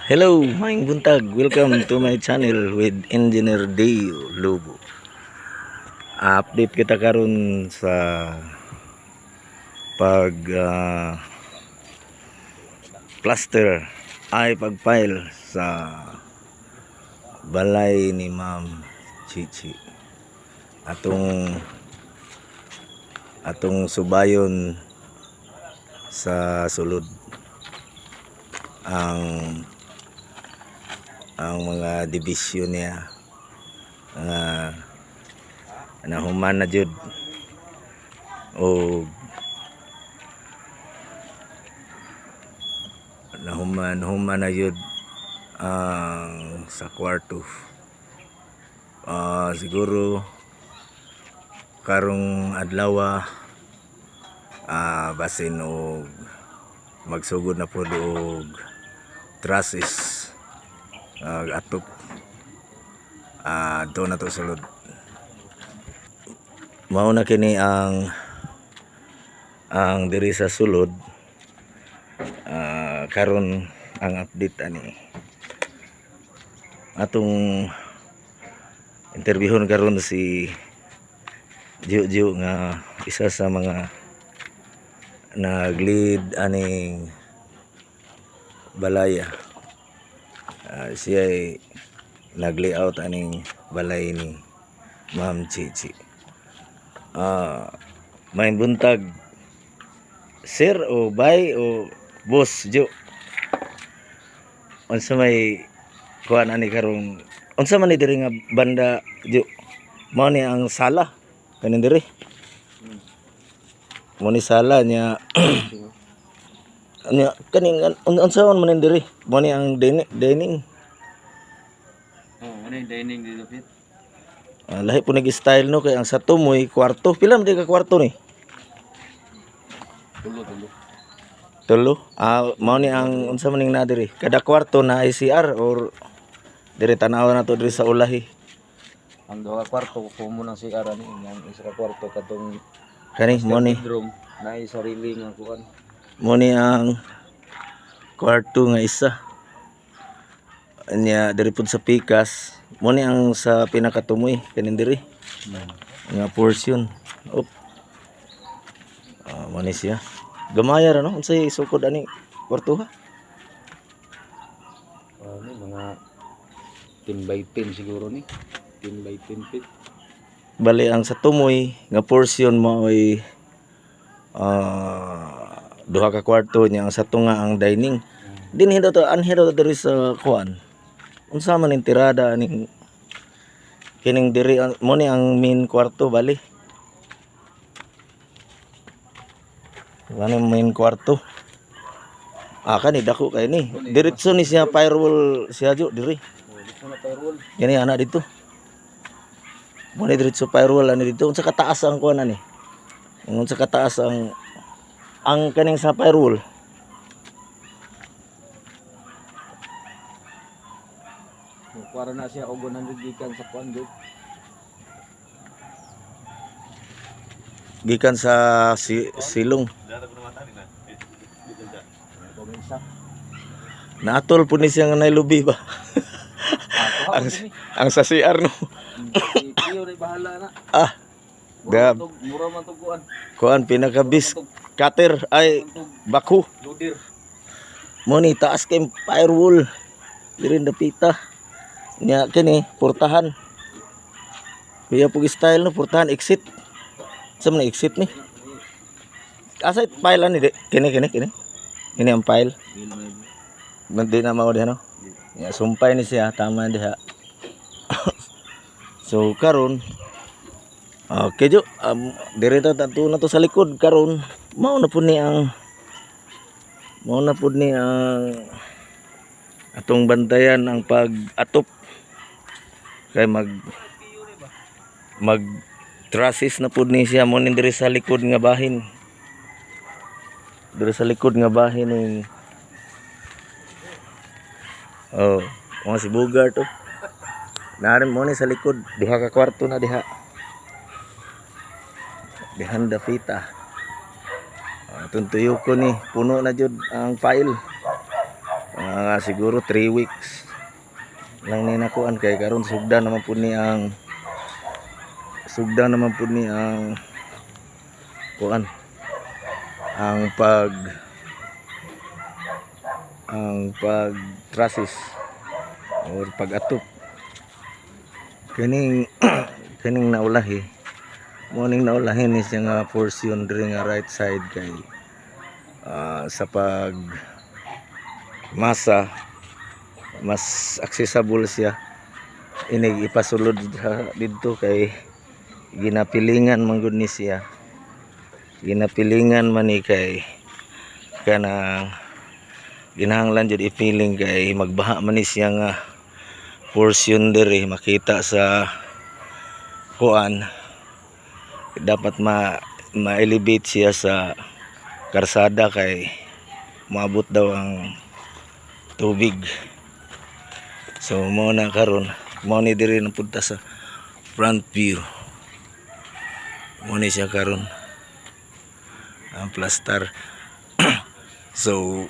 Hello, maayong buntag. Welcome to my channel with Engineer Deo Lobo. Update kita karon sa pag plaster ay pag-pile sa balay ni Ma'am Chichi. Atong subayon sa sulod ang mga dibisyon niya nga nahuman na jud o nahuman human na jud ang sa kwarto. Siguro karong adlaw, basin og magsugod na pod og trusses, atop do na to sulod. Mao na kini ang diri sa sulod. Karon ang update ani, atong interviewon karon si Gio nga isa sa mga nag-lead aning balaya. Siya ay nag-layout aning balay ni Ma'am Chichi. Maayong buntag, sir o bay o boss Jo. Unsa may kuan ani karong, unsa man ni diri nga banda, Jo? Mao ni ang sala kaning diri. Mao ni sala niya nya kaning unsa man man diri? Mao ni ang dining. Oh, ano yung dining dito, Pit? Lahi po nag-style, no, kay ang sa tumoy kwarto. Pila man di ka kwarto ni? Tulo, tulo. Tulo. Mao ni ang unsa man ning na diri? Kada kwarto na CR or diri tan-aw na to diri sa ulahi? Ang duha ka kwarto kumo ng CR ani, ang isa ka kwarto katong Kani mo ni bedroom na sarili nga kuan. Mo ni ang kwarto nga isa. Nya diri pud sa pikas, mo ni ang sa pinakatumoy kaning diri nga portion. Op. Mo ni siya. Gamaya ra, no? Unsay sukod ani kwarto ha? Ano, mga 10 by 10 siguro ni. 10 by 10 feet. Bali ang sa tumoy nga portion maoy duha ka kwarto niya, ang sa tunga ang dining. Dinhi daw to, anhi daw to diri sa kuan. Unsa man ning tirada aning kining diri, mo ni ang main kwarto bali. Ano main kwarto? Kani dako kay ni. Diretso ni siya firewall siya jo diri. Oh, dito na firewall. Kani ana dito. Mo ni diretso firewall ani dito. Unsa kataas ang kuan ani? Unsa kataas ang kaning sa firewall? Kuwara na siya og 100 gikan sa kuan jud. Gikan sa silong. Kuminsa. Naatol po ni siya nga nailubi ba? Ang Ang sa CR, no. Iyo rin bahala na. Gab. Mura man tog kuan. Kuan pinakabis cutter ay baku. Loader. Mo ni taas kay firewall. Diri dapita. Nya kini portahan. Kuya pug style, no, portahan exit. Sa man exit ni? Asa it file ani di? Kini kini kini. Kini ang file. Hindi na mao diha, no. Ya, sumpay ni siya tama diha. So karon, okay jo, dire ta tato na to sa likod karon. Mao na pud ni ang atong bantayan ang pag-atop kay mag mag trusses na pud ni siya. Mo ni diri sa likod nga bahin, diri sa likod nga bahin ning, oh, mga si Bugart to. Narin mo ni sa likod, duha ka kwarto na diha. Behind the fita. Tuntuyo ko ni, puno na jud ang file. Mga siguro 3 weeks lang ni nakuan kay karon sugdan naman pud ni ang kuan, ang pag trusses or pag-atop. Kining naulahi mo ning naulahi ni siya nga portion diri nga right side kay sa pag masa mas accessible siya inig ipasulod didto kay ginapilingan man gud ni siya, ginapilingan man ni kay kanang ginahanglan jud ipiling kay magbaha man ni siya nga portion diri, makita sa kuan. Dapat ma-elevate siya sa karsada kay moabot daw ang tubig. So mao na karon, mao ni diri na punta sa front view. Mao ni siya karon ang plaster. So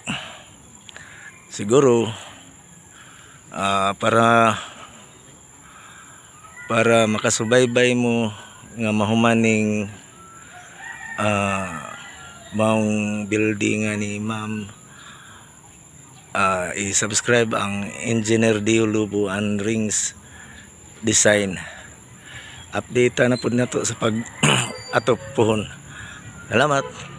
siguro para makasubaybay mo nga mahumaning maong building nga ni ma'am, i-subscribe ang Engineer Dio Lubo and Rings Design. Update na pud nato sa pag atop pohon. Salamat.